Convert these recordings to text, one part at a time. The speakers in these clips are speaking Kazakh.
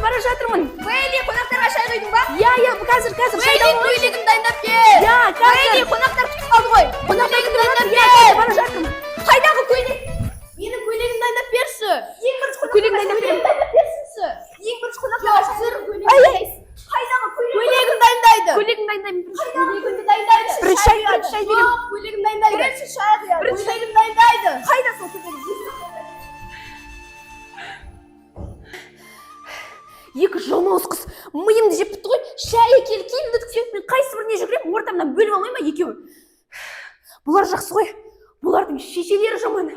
бара жатырмын. Вэлли, қонақтарға шай құйдың ба? Иә, иә, қазір, қазір. Шай Вэлли, көйлегін дайындап бер. Иә, қазір. Вэлли, қонақтар күтіп қалды ғой. Қонақтар Көйлегін күтіп дайындап жатыр. Иә, бер. қазір бара жатырмын. Қайдағы көйлек? Менің көйлегімді дайындап берші. Ең бірінші қонақтарға Көйлегін дайындап беремін. көйлегімді дайындап берсінші. Ең бірінші қонақтарға шай Ай, ай. Қайдағы көйлек? Көйлегін дайындайды. Көйлегін дайындаймын бірінші. Көйлегімді дайындайды. Бірінші шай, бірінші шай беремін. Жоқ, көйлегін дайындайды. Бірінші шай құяды. Бірінші- Көйлегін дайындайды. Қайда сол көйлек? Екі жалмауыз қыз миымды жеп бітті ғой. Шай әкел, киімді үтіктеп, мен қайсы біріне жүгіремін, ортамнан бөліп алмай ма екеуі? Бұлар жақсы ғой, бұлардың шешелері жаман.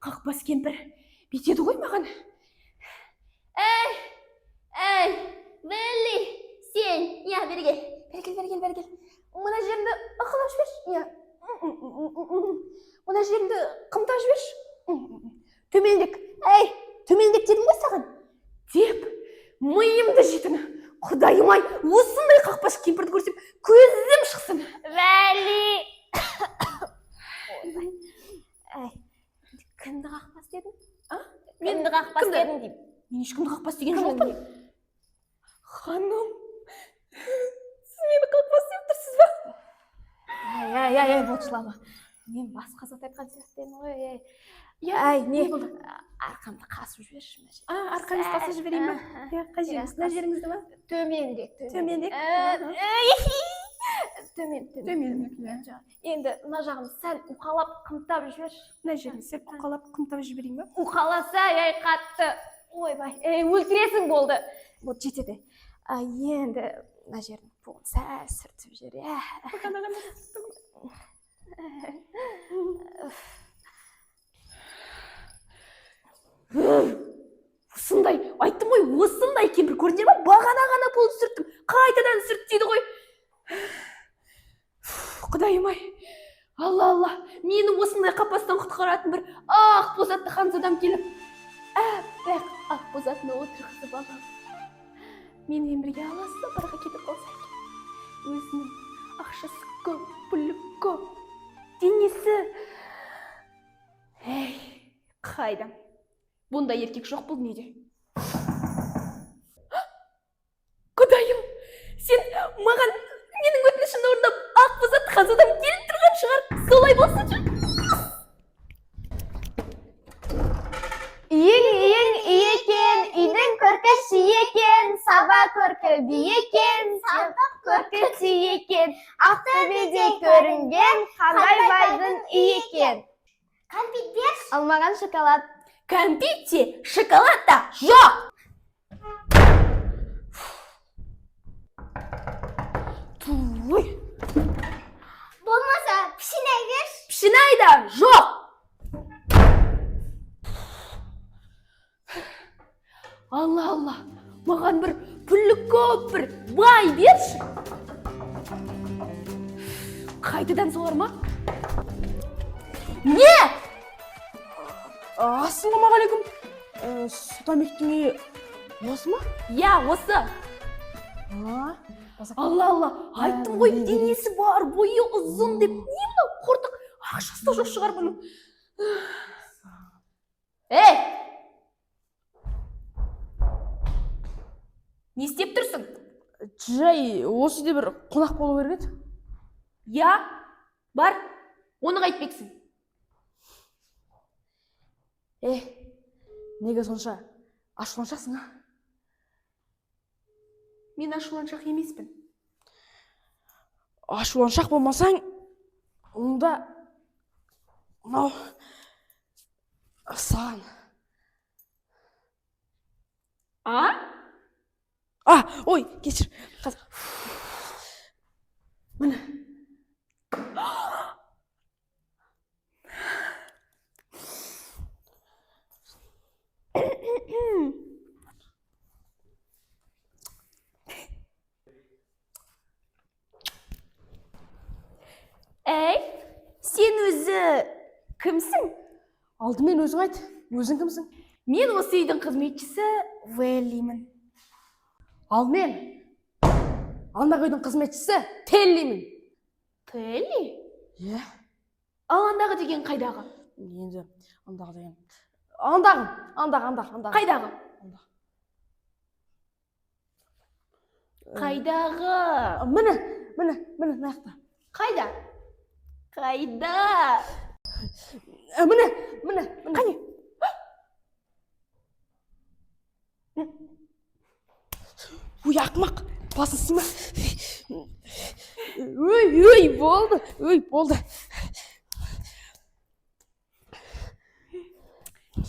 Қақпас кемпір бүйтеді ғой маған. Эй, эй, Вэлли, сен, иә, бері кел. Бері кел, бері кел, бері кел. Мына жерімді ықылап жіберші. Иә. Мына жерімді қымтап жіберші. Төмендек. Әй, төмендек дедім ғой саған. Деп миымды жейтін. Құдайым ай, осындай қақпаш кемпірді көрсем, көзім шықсын. Вэлли. Ай, кімді қақпас дедің? А? Кімді қақпас кімді? дедің деймін. Мен ешкімді қақпас деген Кімді жоқпын. Ханым, сіз мені қақпас деп тұрсыз ба? Ай, ай, ай, ай, болды, жылама. Мен басқа зат айтқан сияқты едім ғой, ай. Иә, Ай, не не болды? Арқамды қасып жіберші мына жерге. А, арқаңызды қасып жіберейін ба? Иә, қай жеріңіз? Мына жеріңізді ма? Төменірек, Төменірек? Төмен, төмен. Төменірек, иә. Жоқ, енді мына жағын сәл уқалап, қымтап жіберші. Мына жерін сәл уқалап, қымтап жіберейін ба? Уқаласа, ай, қатты. Ойбай, ей, өлтіресің болды. Вот жетеді. А, енді мына жерін буын сәл сүртіп жібер, иә. Бағана ғана осындай, айттым ғой, осындай кемпір, көрдіңдер ма? Бағана ғана полды сүрттім, қайтадан сүрт дейді ғой. Құдайым ай, алла, алла, мені осындай қапастан құтқаратын бір ақ бозатты ханзадам келіп, аппақ ақ бозатына отырғызып алып, менімен бірге алыс сапарға кетіп қалса екен. Өзінің ақшасы көп, пұлы көп, денесі, ей, қайдам, бұндай еркек жоқ бұл дүниеде. Құдайым, сен маған менің өтінішімді орындап, ақ бозат ханзадам келіп тұрған шығар, солай болсыншы. Үйің, үйің, үй екен, үйдің көркі ши екен, саба көркі би екен, сандық көркі түй екен, Ақтөбеде көрінген қандай байдың үйі екен. Кәмпит берші. Алмаған шоколад. Кәмпит те, шоколад та жоқ. Туй. Болмаса пішінай берші. Пішінай да жоқ. Алла, алла, маған бір пүлі көп бір бай берші. Қайтадан солар ма? Не? Ассалаумағалейкум. Сұлтанбектің үйі осы ма? Иә, осы. А, Алла, алла, айттым ғой, денесі бар, бойы ұзын деп. Не мынау қортық, ақшасы да жоқ шығар бұның. Ей! Не істеп тұрсың? Жай осы үйде бір қонақ болу керек еді. Иә, бар. Оны қайтпексің? Е, неге сонша ашуланшақсың, а? Мен ашуланшақ емеспін. Ашуланшақ болмасаң, онда мынау саған. А? А, ой, кешір. Қазір. Міне. Әй, сен өзі кімсің? Алдымен өзің айт, өзің кімсің? Мен осы үйдің қызметшісі Вэллимін. Ал мен андағы үйдің қызметшісі Теллимін. Телли? Иә. Ал андағы деген қайдағы? Енді андағы деген. Андағы, андағы, андағы, андағы. Қайдағы? Анда. Қайдағы? Міне, міне, міне, мына жақта. Қайда? Қайда? Міне, міне, міне. Қане? Ой, ақымақ, басын сыйма. Ой, ой, болды, ой, болды.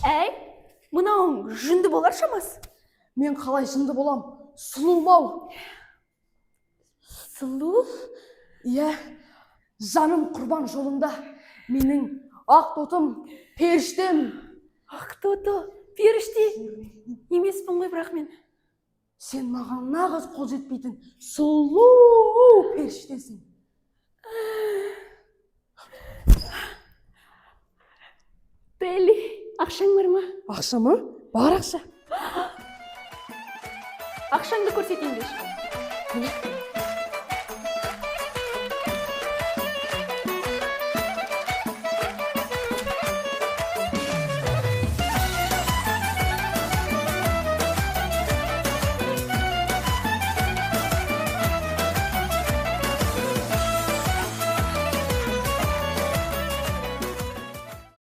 Әй, мынауың жүнді болар шамасы. Мен қалай жынды болам? Сұлуым ау. Сұлу? Иә, жаным құрбан жолында. Менің ақ тотым, періштем. Ақтоты, періште емеспін ғой бірақ мен. Сен маған нағыз қол жетпейтін сұлу періштесің. Телли, ақшаң бар ма? Ақша ма? Бар ақша. Ақшаңды көрсетейін деші.